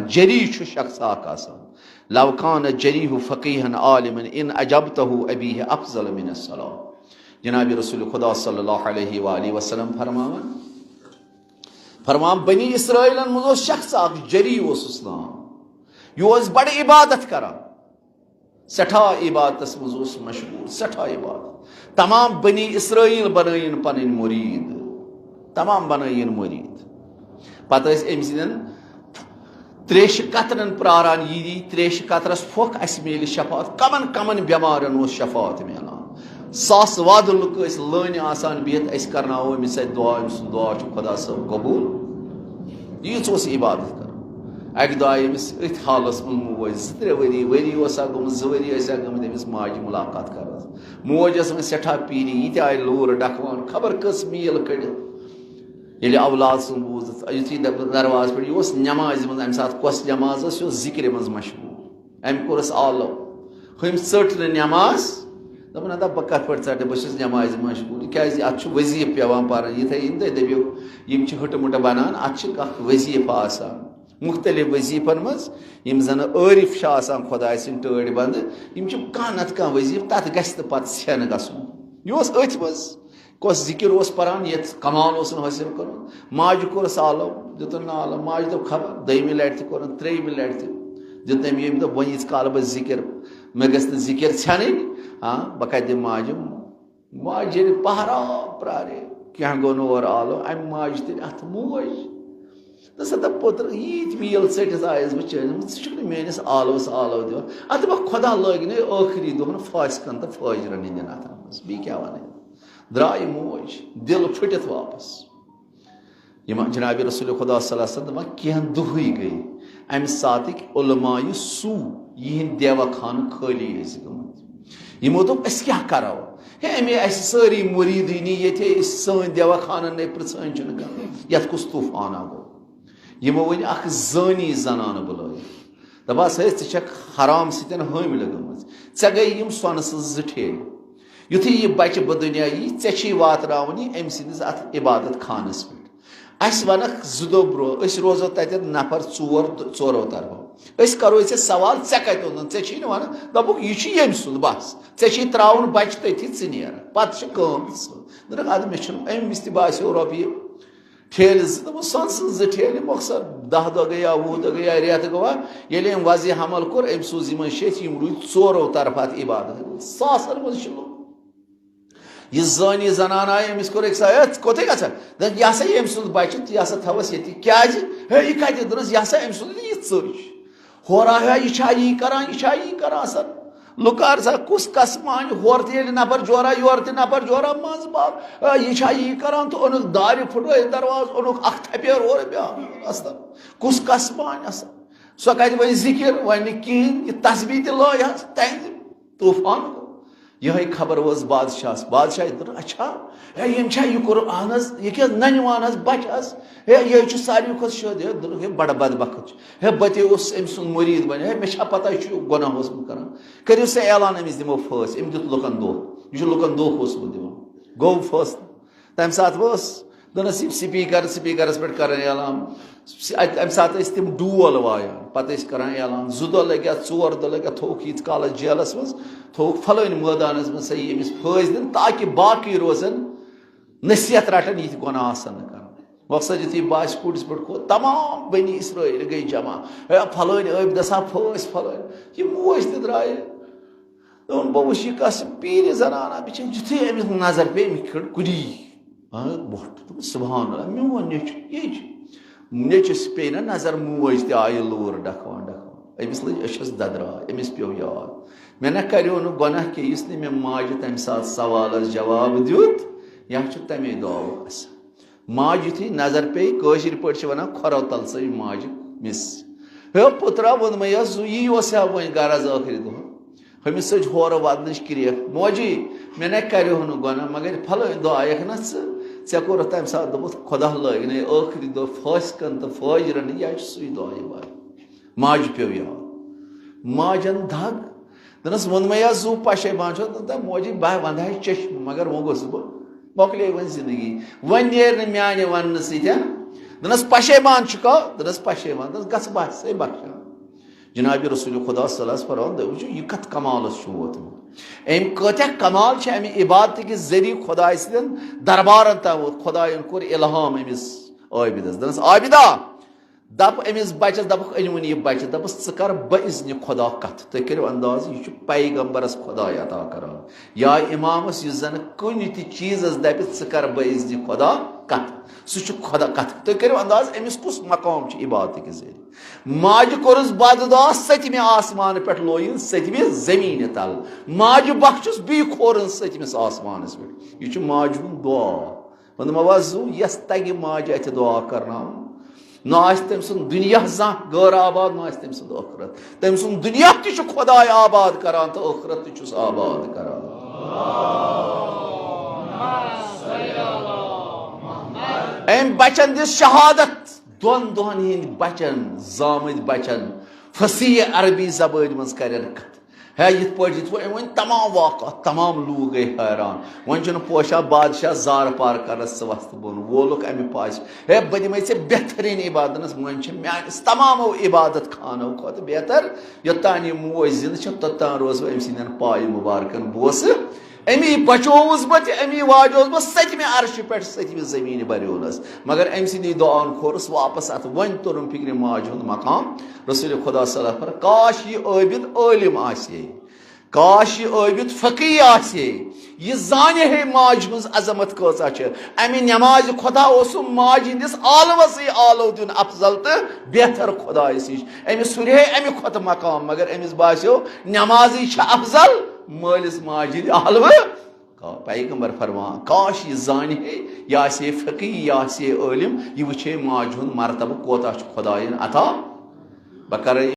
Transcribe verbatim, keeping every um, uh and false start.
جری چھُ شخص اکھ آسان، لو کان جریہ فقیہن عالمن ان اجبتہ ابیہ افضل من الصلاۃ۔ جناب رسول خدا صلی اللہ علیہ وآلہ وسلم فرماوان، فرمان بنی اسرائیلن منٛز اوس شخص اکھ جری اوسُس ناو، یہِ اوس بڑٕ عبادت کران، سٮ۪ٹھاہ عبادتس منٛز اوس مشغول، سٮ۪ٹھاہ عبادت۔ تمام بنی اسرائیل بنٲیِن پنٕنۍ مرید، تمام بنٲیِن مرید۔ پتہٕ ٲسۍ أمۍ سٕنٛدٮ۪ن تریشہِ قطرن پراران، یہِ دی تریشہِ قطرس پھۄکھ، اسہِ میلہِ شفاعت۔ کمن کمن بٮ۪مارن اوس شفاعت میلان؟ ساس وادٕ لُکھ ٲسۍ لٲنہِ آسان بِہِتھ، أسۍ کرناوو أمِس سۭتۍ دُعا، أمۍ سُنٛد دُعا چھُ خۄدا صٲب قبوٗل۔ ییٖژ اوس عبادت کران۔ اکہِ دۄہ آیہِ أمِس أتھۍ حالس منٛز موج، زٕ ترٛےٚ ؤری، ؤری اوس ہا گوٚمُت، زٕ ؤری ٲسۍ ہا گٔمٕتۍ أمِس ماجہِ مُلاقات کرنس۔ موج ٲس وۄنۍ سٮ۪ٹھاہ پیٖری، یہِ تہِ آیہِ لوٗر ڈکھوان، خبر کٔژ میٖل کٔڑِتھ۔ ییٚلہِ اولاد سُنٛد بوٗزُتھ، یُتھُے دَ-، دروازٕ پٮ۪ٹھ، یہِ اوس نٮ۪مازِ منٛز، اَمہِ ساتہٕ کۄس نٮ۪ماز ٲس، یہِ اوس ذِکرِ منٛز مشغوٗل۔ أمۍ کوٚرُس آلو، ہُمۍ ژٔٹ نہٕ نٮ۪ماز۔ دوٚپُن، "اَدٕ بہٕ کَتھ پٲٹھۍ ژَٹہٕ، بہٕ چھُس نٮ۪مازِ مشغوٗل۔" کیٛازِ اَتھ چھُ وظیٖفہٕ پٮ۪وان پَرُن۔ یِتھَے یِم تُہۍ دٔپِو، یِم چھِ ہٕٹہٕ مٕٹہٕ بَنان، اَتھ چھِ اَکھ وظیٖفہٕ آسان۔ مُختٔلِف وظیٖفَن منٛز یِم زَنہٕ عٲرِف چھِ آسان خۄداے سٕنٛدۍ ٹٲٹھۍ بَندٕ، یِم چھِ کانٛہہ نَتہٕ کانٛہہ وظیٖفہٕ، تَتھ گژھِ نہٕ پَتہٕ ژھٮ۪ن گژھُن۔ یہِ اوس أتھۍ منٛز۔ کۄس ذِکِر اوس پَران، یَتھ کمال اوس نہٕ حٲصِل کوٚرمُت۔ ماجہِ کوٚرُس آلو، دیُتُن نہٕ آلو۔ ماجہِ دوٚپ، خبر، دوٚیمہِ لَٹہِ تہِ کوٚرُن، ترٛیٚیِمہِ لَٹہِ تہِ دیُت تٔمۍ۔ ییٚمہِ دوٚپ، وۄنۍ ییٖتِس کالہٕ بہٕ ذِکِر، مےٚ گٔژھ نہٕ ذِکِر ژھٮ۪نٕنۍ، ہاں، بہٕ کَتہِ دِمہٕ ماجہِ؟ ماجہِ ییٚلہِ پہرا پرٛارے، کینٛہہ گوٚو نہٕ اورٕ آلو، اَمہِ ماجہِ تیٚلہِ اَتھٕ موج۔ تہٕ سا دَپ، پوٚتُر، ییٖتۍ میٖل ژٔٹِتھ آیَس بہٕ چٲنِس منٛز، ژٕ چھُکھ نہٕ میٲنِس آلوَس آلو دِوان۔ اَدٕ دَپَکھ، خۄدا لٲگِن ہے ٲخری دۄہَن فاسقَن تہٕ فٲجرَن ہِنٛدٮ۪ن اَتھَن منٛز۔ بیٚیہِ کیٛاہ وَنَے؟ درٛاے موج، دِل پھٕٹِتھ واپَس۔ یِم جناب رسول خدا صلی اللہ علیہ وسلم دَپان، کینٛہہ دۄہٕے گٔے، اَمہِ ساتٕکۍ علماء سوٗ، یِہِنٛدۍ دیوہ خانہٕ خٲلی ٲسۍ گٔمٕتۍ۔ یِمو دوٚپ، أسۍ کیٛاہ کَرو؟ ہے، اَمے اَسہِ سٲری مُریٖدٕے نی ییٚتہِ، أسۍ سٲنۍ دیوہ خانَن نے پرٛژھٲنۍ چھُنہٕ کانٛہہ، یَتھ کُس طوٗفانہ گوٚو؟ یِمو ؤنۍ اَکھ زٲنی زنانہٕ بُلٲوِتھ۔ دَپان، ہے، ژٕ چھَکھ حرام سۭتۍ حٲملہٕ گٔمٕژ، ژےٚ گٔے یِم سۄنہٕ سٕنٛز زٕ ٹھیلہِ۔ یُتھُے یہِ بَچہِ بہٕ دُنیا یی، ژےٚ چھی واتناوُن یہِ أمۍ سٕنٛدِس اَتھ عبادت خانَس پٮ۪ٹھ۔ اَسہِ وَنَکھ زٕ دۄہ برٛونٛہہ، أسۍ روزو تَتٮ۪تھ نفر ژور، ژورو طرفو۔ أسۍ کَرو ژےٚ سوال، ژےٚ کَتہِ اوٚنُن؟ ژےٚ چھی نہٕ وَنان۔ دوٚپُکھ، یہِ چھُ ییٚمۍ سُنٛد، بَس۔ ژےٚ چھی ترٛاوُن بَچہِ تٔتھی، ژٕ نیر۔ پَتہٕ چھِ کٲم تہٕ سُہ۔ دوٚپُکھ، اَدٕ مےٚ چھُنہٕ، أمِس تہِ باسیو رۄپیہِ ٹھیلہِ زٕ، دوٚپُن، سۄنہٕ سٕنٛز زٕ ٹھیلہِ، مۄخصر دَہ دۄہ گٔیا، وُہ دۄہ گٔیا، رٮ۪تھ گوٚوا۔ ییٚلہِ أمۍ وَزِ حمل کوٚر، أمۍ سوٗز یِمَن شیٚتھ، یِم روٗدۍ ژورو طرفہٕ اَتھ عبادت۔ ساسَن منٛز چھِ لُکھ۔ یہِ زٲنی زنان آیہِ، أمِس کوٚر أکِس آیہِ، "ہے، ژٕ کوٚتٕے گژھکھ؟" دوٚپُن، "یہِ ہسا ییٚمۍ سُنٛد بَچہِ، یہِ ہسا تھاوَس ییٚتی۔" "کیٛازِ؟" "ہے، یہِ کَتہِ؟" دوٚپنَس، "یہِ ہسا أمۍ سُنٛد، یہِ ژٔج۔" ہورٕ آو، "ہے، یہِ چھا یی کران، یہِ چھا یی کران سا؟" لُکار سا کُس کس مانہِ، ہورٕ تہِ ییٚلہِ نفر جورا، یورٕ تہِ نفر جورا، منٛز باگ، "ہے، یہِ چھا یی کران؟" تہٕ اوٚنُکھ دارِ پھُٹرٲوِتھ دروازٕ، اوٚنُکھ اکھ تھپیر اورٕ بیٛاکھ اورٕ۔ اصل کُس کس مانہِ اصل؟ سۄ کَتہِ وۄنۍ ذِکِر، وۄنۍ نہٕ کِہیٖنۍ، یہِ تسبیح تہِ لٲے حظ، تَمہِ طوٗفان گوٚو۔ یِہوٚے خبر وٲژ بادشاہَس۔ بادشاہ دوٚپُن، "اچھا، ہے، یِم چھا یہِ کوٚر، اہن حظ، یہِ کیٛاہ نَنہِ وان حظ بَچہِ حظ؟ ہے، یہِ حظ چھُ ساروی کھۄتہٕ شوٚد، ہے، دوٚپُکھ، ہے، بَڑٕ بدبخت چھُ۔ ہے، بہٕ تہِ اوسُس أمۍ سُنٛد مُریٖد بَنہِ، ہے، مےٚ چھا پَتہ یہِ چھُ گۄناہ اوسمُت کَران؟ کٔرِو سا اعلان، أمِس دِمو پھٲسۍ۔" أمۍ دیُت لُکَن دھوکہٕ، یہِ چھُ لُکَن دھوکہٕ اوسمُت دِوان۔ گوٚو فٲصلہٕ۔ تَمہِ ساتہٕ اوس، دوٚپنَس، یِم سپیٖکر، سپیٖکرَس پٮ۪ٹھ کَران اعلان۔ اَتہِ، اَمہِ ساتہٕ ٲسۍ تِم ڈول وایان، پَتہٕ ٲسۍ کَران اعلان، زٕ دۄہ لٔگۍ اَتھ، ژور دۄہ لٔگۍ اَتھ، تھووُکھ ییٖتِس کالَس جیلَس منٛز، تھووُکھ فلٲنۍ مٲدانَس منٛز، سا یہِ أمِس پھٲسۍ دِن، تاکہِ باقٕے روزَن نصیحت رَٹَن، یِتھۍ گۄناہ آسَن نہٕ کَران۔ مۄخصر یُتھُے باسہِ کوٗرِس پٮ۪ٹھ کھوٚت، تمام بنی اسرائیل گٔے جمع، "ہے، فلٲنۍ عٲبدَس ہا پھٲسۍ، فلٲنۍ۔" یہِ موج تہِ درٛایہِ۔ دوٚپُن، بہٕ وٕچھِ یہِ کَس پیٖرِ زنانہ بِچٲرۍ، یُتھُے أمِس نظر پیٚیہِ، أمِس کھٔڑ کُلی۔ ہاں، بوٚٹھ۔ دوٚپُن، سبحان اللہ، میون نیٚچُو، یے چھُ۔ نیٚچوِس پیٚیہِ نہ نظر، موج تہِ آیہِ لوٗر ڈکھوان ڈکھوان۔ أمِس لٔج أچھَس ددراے، أمِس پیوٚو یاد۔ مےٚ نہ کریو نہٕ گۄناہ کینٛہہ، یُس نہٕ مےٚ ماجہِ تَمہِ ساتہٕ سوالَس جواب دیُت، یہِ ہا چھُ تَمے دۄہ آسان۔ ماجہِ یُتھُے نظر پیٚیہِ، کٲشِر پٲٹھۍ چھِ وَنان، کھۄرو تَل ژٔج ماجہِ مِس۔ ہے پُترا، ووٚنمَے یَس، زُو یی اوس ہا وۄنۍ غرض ٲخری دۄہ۔ ہُمِس سۭتۍ ہورٕ وَدنٕچ کرٛیکھ۔ موجی، مےٚ نے کَریو نہٕ گۄناہ، مگر پھلٲنۍ دۄہ آیَکھ نہ ژٕ، ژےٚ کوٚرُتھ تَمہِ ساتہٕ دوٚپُتھ، خۄدا لٲگۍ نے ٲخری دۄہ فٲسقَن تہٕ فٲجرَن، یہِ چھُ سُے دۄہ یِوان۔ ماجہِ پیوٚو یاد۔ ماجَن دَگ۔ دوٚپنَس، ووٚنمَے ہا زُو پَشیمان چھُس، دوٚپُن، موجی، بہٕ وَندٕ ہا چٔشمہٕ، مگر وۄنۍ گوٚژھ بہٕ، مۄکلے وۄنۍ زندگی۔ وۄنۍ نیرِ نہٕ میٛانہِ وَننہٕ سۭتۍ۔ دنس پشیمان چھُکھا؟ دنس پشیمان، دنس گژھ بہٕ آسے بخشان۔ جناب رسول خدا صلی اللہ علیہ وسلم فرماوان، دٔپِو چھُ، یہِ کتھ کمالس چھُ ووتمُت؟ أمۍ کۭتیاہ کمال چھِ اَمہِ عبادتہٕ کہِ ذٔریعہٕ خداے سٕنٛدٮ۪ن دربارن تام ووت۔ خداین کوٚر الہام أمِس عابدس، دپنس، عابدہ، دپ أمِس بچس، دپُکھ، أنۍ وُن یہِ بچہٕ، دپس، ژٕ کر بہٕ اذنِ خدا کتھ۔ تُہۍ کٔرِو انداز، یہِ چھُ پیغمبرس خداے عطا کران۔ یا امامس، یُس زن کُنہِ تہِ چیٖزس دپہِ، ژٕ کر بہٕ اذنِ خدا کتھ، سُہ چھُ خدا کتھ۔ تُہۍ کٔرِو انداز، أمِس کُس مقام چھُ عبادتہٕ کہِ ذٔریعہٕ۔ ماجہِ کوٚرُس بد دعا، سٔتمہِ آسمانہٕ پٮ۪ٹھ لویِن سٔتمہِ زٔمیٖنہِ تل۔ ماجہِ بخچُس بیٚیہِ کھورُن سٔتمِس آسمانس پٮ۪ٹھ۔ یہِ چھُ ماجہِ ہُنٛد دعا۔ ووٚنُم، اوا زُو، یس تگہِ ماجہِ اتھِ دعا کرناوُن، نہ آسہِ تٔمۍ سُنٛد دُنیا زانٛہہ غٲر آباد، نہ آسہِ تٔمۍ سُنٛد ٲخرت۔ تٔمۍ سُنٛد دُنیا تہِ چھُ خداے آباد کران تہٕ ٲخرت تہِ چھُس آباد کران۔ أمۍ بچن دِژ شہادت، دۄن دۄہن ہٕنٛدۍ بچن، زامٕتۍ بچن، فصیح عربی زبٲنۍ منٛز کرن کتھ۔ ہے، یِتھ پٲٹھۍ، یِتھ پٲٹھۍ أمۍ ؤنۍ تمام واقعات، تمام لوٗکھ گٔے حٲران۔ وۄنۍ چھُنہٕ پوشان بادشاہ زارٕ پار کرنس ژٕ وۄستہٕ بۄن، وولُکھ اَمہِ پاسہِ۔ ہے، بہٕ دِمے ژےٚ بہتریٖن عبادتس، وۄنۍ چھِ میانہِ تمامو عبادت خانو کھۄتہٕ بہتر۔ یوٚتام یہِ موج زِندٕ چھےٚ، توٚتام روزٕ بہٕ أمۍ سٕنٛدٮ۪ن پایہِ مُبارکن بوسہٕ۔ أمی بچووُس بہٕ تہِ، أمی واجووُس بہٕ سٔتمہِ عرشہِ پٮ۪ٹھ، سٔتمہِ زٔمیٖنہِ بریونس۔ مگر أمۍ سٕنٛدی دعاہن کھورُس واپس اتھ۔ وۄنۍ توٚرُم فکرِ ماجہِ ہُنٛد مقام۔ رسول خدا صلی اللہ علیہ وسلم فرماوان، کاش یہِ عٲبد عٲلم آسہِ ہے، کاش یہِ عٲبد فقیہ آسہِ ہے، یہِ زانہِ ہے ماجہِ ہٕنٛز عظمت کۭژاہ چھِ۔ امہِ نمازِ کھۄتہٕ اوسُم ماجہِ ہٕنٛدِس آلوسٕے آلو دیُن افضل تہٕ بہتر خدایس نِش۔ أمِس ہُرِ ہے امہِ کھۄتہٕ مقام، مگر أمِس باسیو نمازٕے چھِ افضل مٲلِس ماجہِ ہٕنٛدِ آلوٕ۔ کا-، پیغمبر فرمان، کاش یہِ زانہِ ہے، یہِ آسہِ ہے فقیہ، یہِ آسہِ ہے عٲلم، یہِ وٕچھِ ہے ماجہِ ہُنٛد مرتبہٕ کوتاہ چھُ خدایَن عطا۔ بہٕ کرے